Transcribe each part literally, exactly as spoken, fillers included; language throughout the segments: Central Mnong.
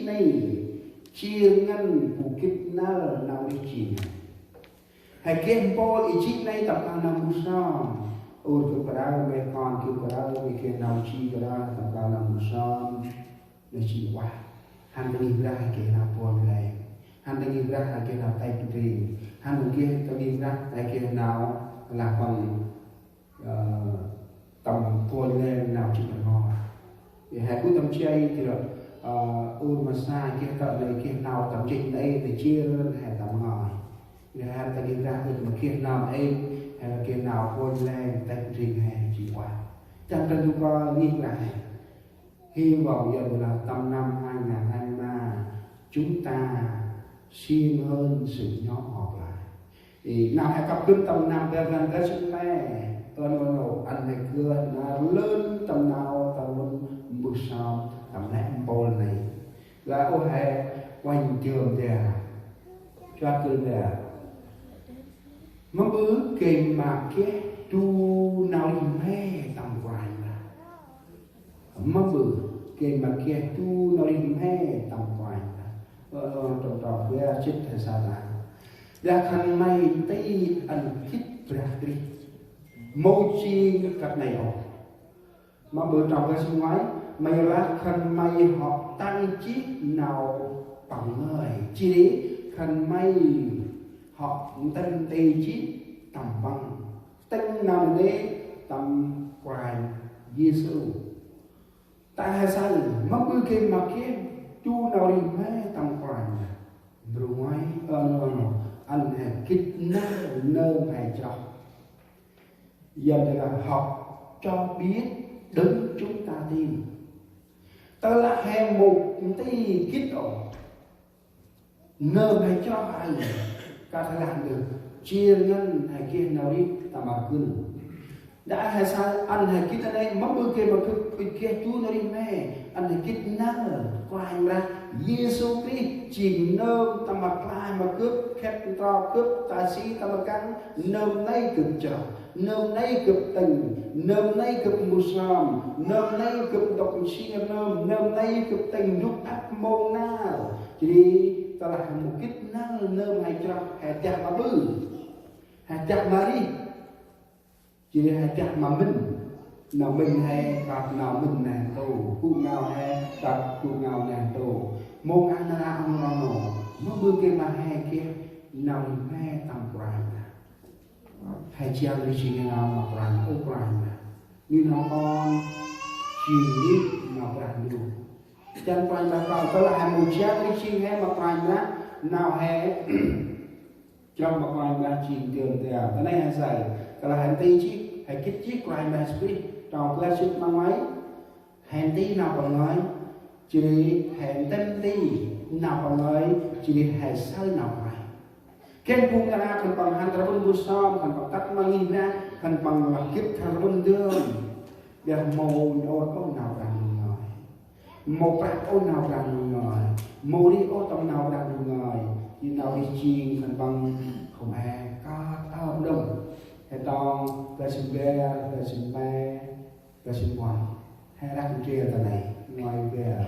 nây, jêr ngăn bu gĭt năl nau rêh jêng. He geh mpôl i jêh nây tâm ban nau mbơh sơm. Ur gâp kơt aơ, mê̆ kon gâp kơt aơ, mê̆ geh nau ji kơt aơ tâm ban nau mbơh sơm. Nau ji ueh. Hăn ta ngih Brah he geh nau pôn leng. Hăn ta ngih Brah he geh nau têk ndring. Hăn ta ngih Brah he geh nau lah păng, ơ, tâm pôn leng nau jê̆t rngôch. He gŭ tâm jay, jêh ri, ơ, ur ma sa geh tơ̆ nây geh nau tâm jê̆t nây, nây jêr he tâm ngơi. Nây hăn ta ngih Brah ŭch ma geh nau nây, he geh nau pôn leng têk ndring he ji ueh. Čiăng ta du kơ ngih Brah he. Hy vọng rằng là tầm năm hai ngàn hai mươi ba, chúng ta siêng hơn sự nhóm họp lại. Thì năm hai kăp gưt tâm năm bar ngăn gât sŭt nê, ơ nô nô, ăn he geh nau lơn tâm nau tâm lơn mbơh sơm tâm nê mpôl nê. Lah ôh he uănh dơm dea. Chuat dơm dea. Mâm ƀư gay ma geh du nau rêh mhe tâm Kôranh Brah. Mâm ƀư gay ma geh du nau rêh mhe tâm Kôranh Brah. Ơ, ơ, trong trong ƀiă sĭt he sa lah. Dah khân may nti ăn gĭt Brah Krist, mâu jêng kơt nây ôh. Mâm ƀư trong ƀiă sĭt ngoai, may lah khân may hŏ tăng jêh nau păng ngơi. Jêh ri khân may hŏ ntĭm nti jêh tâm păng. Tĭng nau nê tâm Kôranh Yêsu. Ta he say, mâm ƀư gay ma geh du nau rêh mhe tâm Kôranh. Mrô ngoai, ơ, nô, nô, ăn he gĭt nơm, nơm he chroh. Yơn ta lah học cho biết đấng chúng ta tin. Tơ lah he mâu nti gĭt ôh. Nơm he chroh aơ, kơt he lah ndơ, jêr ngăn he geh nau rêh tâm rgâl. Dah he say ăn he gĭt nây, mâm ƀư gay ma geh, geh du nau rêh mhe, ăn he gĭt năl Kôranh Brah Yêsu Krist, jêng nơm tâm rklaih ma gâp, khât ntrok gâp, ta si tâm rkăng, nơm nây gâp chroh. Nơm nây gâp tĭng, nơm nây gâp mbơh sơm, nơm nây gâp ntŭk nsing rnơm, nơm nây gâp tĭng ndrôk ăp mông nau. Jêh ri tơ lah he mâu gĭt năl nơm he chroh, he dah ma ƀư, he dah ma rêh, jêh ri he dah ma mĭn. Nau mĭn he kơt nau mĭn neh ntu, gŭ ngao he kơt gŭ ngao neh ntu. Mông aơ nar aơ, ơ nô nô, mâm ƀư gay ma he geh nau rêh mhe tâm Kôranh. He jao rêh jêng he nau ma Kôranh, ơ Kôranh. Nuih n'ho kon jêng nuih ma Brah Ndu. Jan Kôranh Brah kơl, tơ lah he mâu jao rêh jêng he ma Kôranh Brah, nau he chroh ma Kôranh Brah jêng dơm dea. Ta nây he say, tơ lah he nti jêh, he gĭt jêh Kôranh Brah Yêsu Krist. Trong ƀiă sĭt ma ngoai, he nti nau păng ngơi, jêh ri he ntĭm nti nau păng ngơi, jêh ri he saơ nau păng ngơi. Khân păng nar aơ, khân păng hăn rƀŭn mbơh sơm, khân păng tât ma ngih Brah, khân păng lah gĭt rƀŭn dơm. Ƀiă mâu nhŭp ôh nau Brah Ndu ngơi. Mâu prăp ôh nau Brah Ndu ngơi. Mâu rêh ôh tâm nau Brah Ndu ngơi. Jêh nau rêh jêng khân păng khŏm he kơt ơm đŏng. He tong, bar sĭn bar, bar sĭn pe, bar sĭn puăn. He răk ndrel ta nây, ngoai bar.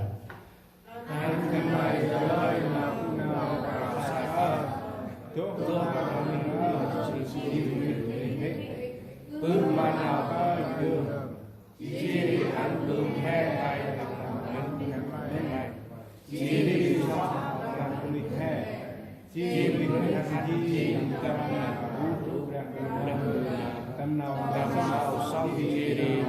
Ăn khân may dơi nau gŭ ngao prao sai ơm. Dôl ma nau rêh jêng jêh ri bơh ma nau kơi dơm. Jêh ri ăn dơm he tay tâm nau mĭn khân may. Jêh ri soh tâm nau mĭn he. Jêh ri bơh khân jêng tâm nau rŭ Brah Ndu, tâm nau sŏng jêh ri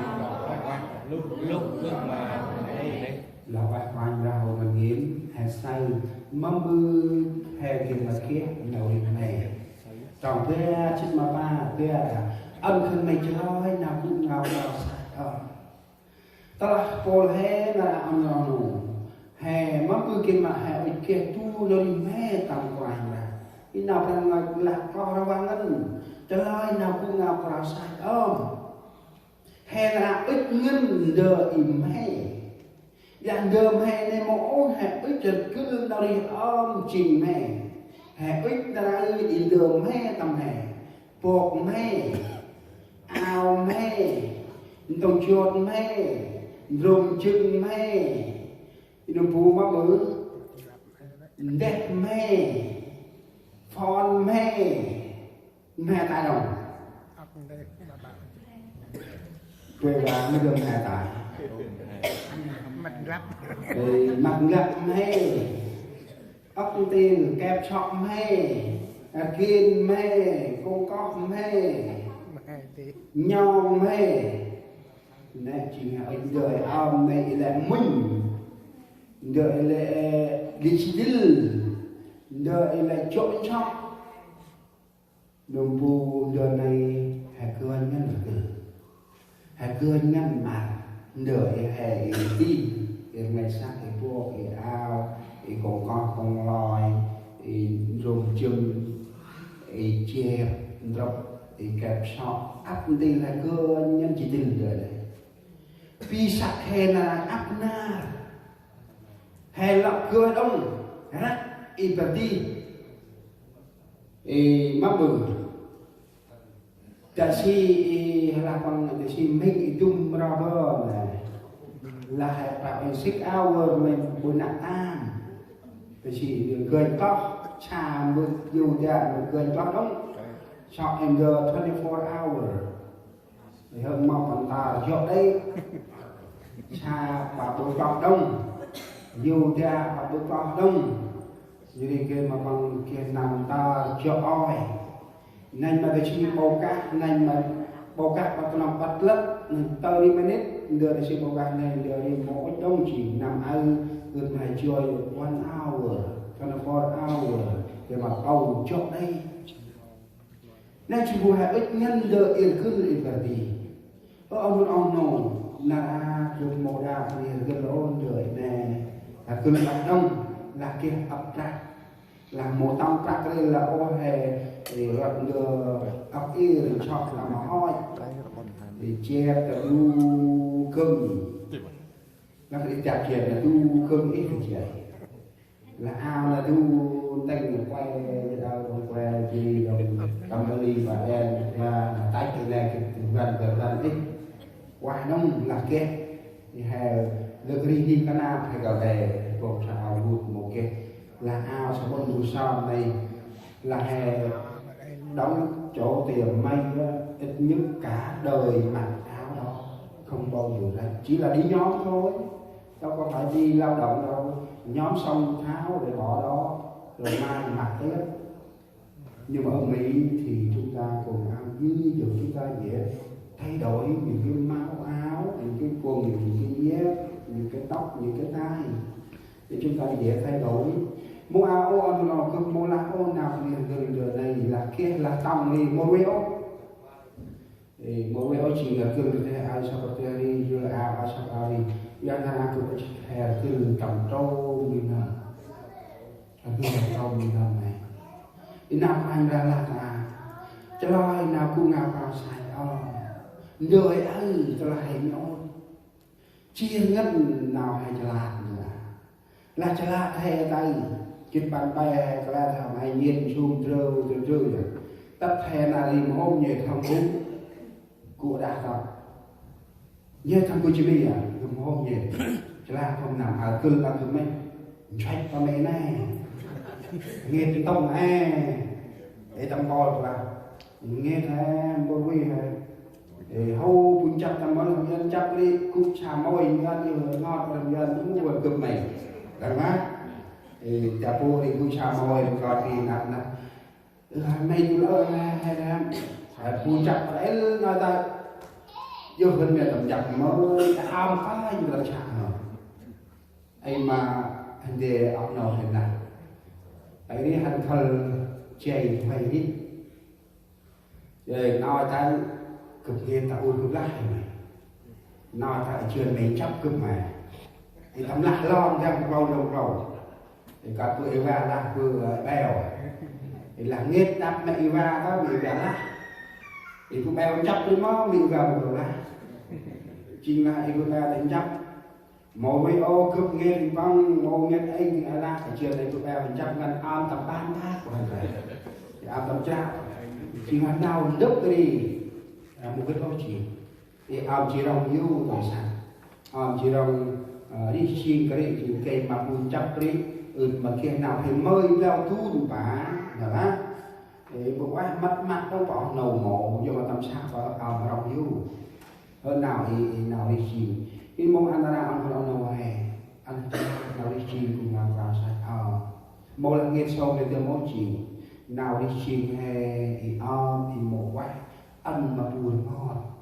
lôh ueh, lôh bơh ma nau mĭn he. Lah ueh Kôranh Brah hô ngăn ngên, he say, mâm ƀư he geh ma geh nau rêh mhe. Trong bar jê̆t ma bar, bar, ăn khân may chalơi nau gŭ ngao nau sai ơm. Tơ lah pôl he nar aơ, ơ nô nô, he mâm ƀư gay ma he ŭch geh du nau rêh mhe tâm Kôranh Brah. I nau Brah ngơi lah kloh rvăng ngăn, chalơi nau gŭ ngao prao sai ơm. He nar aơ ŭch ngăn ndơ i mhe. Ƀiă ndơ mhe nây mâu ôh he ŭch rgâl nau rêh ơm jêng mhe. He ŭch nar aơ i ndơ mhe tâm he. Bok mhe. Ao mhe. Ntông jot mhe. Ndrôm jâng mhe. I nơm bu mâm ƀư. Ndeh mhe, phôn mhe, mhe tay đŏng. Ăp ndeh ma ƀă. Quê quán mhe tay. Măt nglăp. Ê, măt nglăp mhe. Ăp ntil kep sŏ mhe. Rgên mhe, kông koh mhe. Mhe ti. Nhông mhe. Nê jêng hê ŭch ndơ ê ơm nê ê lĕ minh. Ndơ ê lĕ, ê, lĕ jêh dĭl. Ndơ ê lĕ jŏk nchŏk. Nơm bu ndơ nây hê gơnh ngăn rgâl. Hê gơnh ngăn măr. Ndơ ê hê ê ti. Ê rngăch săk, ê bok, ê ao, ê kông koh kông loi, ê ndrôm jâng, ê jep, ndrăp, ê kep sŏ. Ăp ntil hê gơnh ngăn jêh dĭl ndơ nây. Bi săk hê nar aơ ăp nar. Hê lăp gơnh đŏng. Răk i bơh di. Ê, mâm ƀư. Dak si i hla păng dak si mhĭk i dŭm rau bơ nê. Lah hê păng i six hour mê bu năk tam. Dak si i gơnh kloh. Sa mơ yu da mơ gơnh kloh đŏng. Sŏ in the twenty-four hour. Ê, hơ̆k mâp păng tar jŏk đê̆. Sa pă ƀư kloh đŏng. Yu da pă ƀư kloh đŏng. Jêh ri geh ma păng geh năm tar jŏk ôi. Nây ma dak si ƀô kah, nây ma ƀô kah pă knŏng păt lăp, nây thirty minute, ndơ dak si ƀô kah nây, ndơ ri mâu ŭch đŏng jêng năm aơ, gâp nây joi one hour, twenty-four hour, geh ma pâu jŏk đê̆. Nê jêng bu hê ŭch ngăn ndơ i rgâl i bơh di. Ơ, ơ, ơ, nô, nar aơ gâp mâu đao i rgâl ôh ndơ i nê. Rgâl lah đŏng, lah geh ăp prăk. Lah mâu tăm prăk ri lah ôh hê, ê, rŏt ndơ ăp i ri chok lah ma ôch. Ê, jep ta du gơnh. Lah ri jep jep ta du gơnh ê ri jep. Lah ao lah du ntĭnh lah quay, đao đŏng quay, ji đŏng tâm li ba đen, lah tăch i nê gĭt găn găn găn ê. Uah đŏng lah geh. Ê hê lơk ri ni kanap hê gao đê, bok sa ao lŭt mâu geh. Lah ao sa ƀon bu sơm nây. Là hè đóng chỗ tiệm may á, ít nhất cả đời mặc áo đó, không bao giờ rách. Chỉ là đi nhóm thôi, đâu có phải đi lao động đâu. Nhóm xong tháo rồi bỏ đó, rồi mai mặc tiếp. Nhưng mà ở Mỹ thì chúng ta quần áo dưới giờ chúng ta dễ thay đổi những cái màu áo, những cái quần, những cái dép, những cái tóc, những cái tay. Để chúng ta dễ thay đổi. Mâu ao ôh, ăn nau gâp mâu lah ôh, nau gâp ri gâp ri nây lah geh lah tong ri mâu rvê ôh. Ê, mâu rvê ôh jêng gâp ri geh ai săk rvê ri, yơ ao ai săk ao ri. Yơ nau gâp ri geh gâp ri tong trâu mi nơm. Gâp ri tong trâu mi nơm nây. Ê nau kôranh lah lah ta. Chalơi nau gŭ ngao pao sai ôh. Ndơ ê ơi, chalơi hê mi ôh. Jêh ngăn nau hê chalăt nơh. Lah chalăt hê tay. Gĭt păng bai hê chalăt hê ma hê nhiet nsum drơ drơ drơ yơh. Tât hê nau ri mhôm nhiet hŏm bŭ. Gŭ đah tât. Nhiet hŏm bŭ jêh ri yơh. Gŭ mhôm nhiet. Chalăt hŏm năm hê gưl păng gŭ mê. Nchuăch păng mê nê. Nhiet ntŭng ê. Ê tâm bol chalăt. Nghe thế, bố vui hả? Ê, hô, bu nchăp tâm mơn, hông yơn nchăp ri, gŭ sa môi, yơn yơn, ngọt, yơn yơn, u, gŭ gâp may. Đăng mát. Ê, ta bu ri gŭ sa môi, gŭ ri năp năp. Ơ, may du lơ, hay, hay, hay. Hay, bu nchăp ri, el, nói ta. Yơ, hơn mẹ tâm nchăp môi, ta am ta, yơ, tâm nchăp môi. Ê, ma, hên đê, ăp nô, hên năp. Ê, ri, hên khăl, chay, hay, ri. Ê, nau ta gâp ngên ta ur gâp lah hê may. Nau ta jơn may nchăp gâp may. Ê, tâm lah lom dăng klâu lom klâu. Ê, kơt bu ê va lah bu, ơ, beo. Ê, lah ngên đăp may ê va ta, may ê va lah. Ê, bu beo nchăp ri mâu, may ê va bu lah. Jêng lah ê bu beo ta nchăp. Mâu rvê ôh gâp ngên păng, mâu ngên êng, ê lah, jêh nây gâp eo nchăp ngăn am tâm ban bác, kơ hăn rê. Am tâm chrak. Jêng hăn nau ndâp ri. Ê, mâu gĭt ôh jêh. Ê, am jêh rŏng yu tâm săk. Am jêh rŏng Rêh jêng kơt rêh jêng gay ma bu nchăp rêh, ưt ma geh nau hê mơi blao dun pa, nơh lah. Ê, bu ueh măt măt tông pă nau mâu, yơn ma tâm sah pă ao ma rŏng yô. Ơ nau ê, ê nau rêh jêng. Ê mâu ăn ta nau ăn pă nau hê. Ăn ta nau rêh jêng gum nau rao sach ao. Mâu lah ngêt sâu nê tơ mâu jêng. Nau rêh jêng hê, ê om, ê mâu ueh. Ăn ma bu rngot.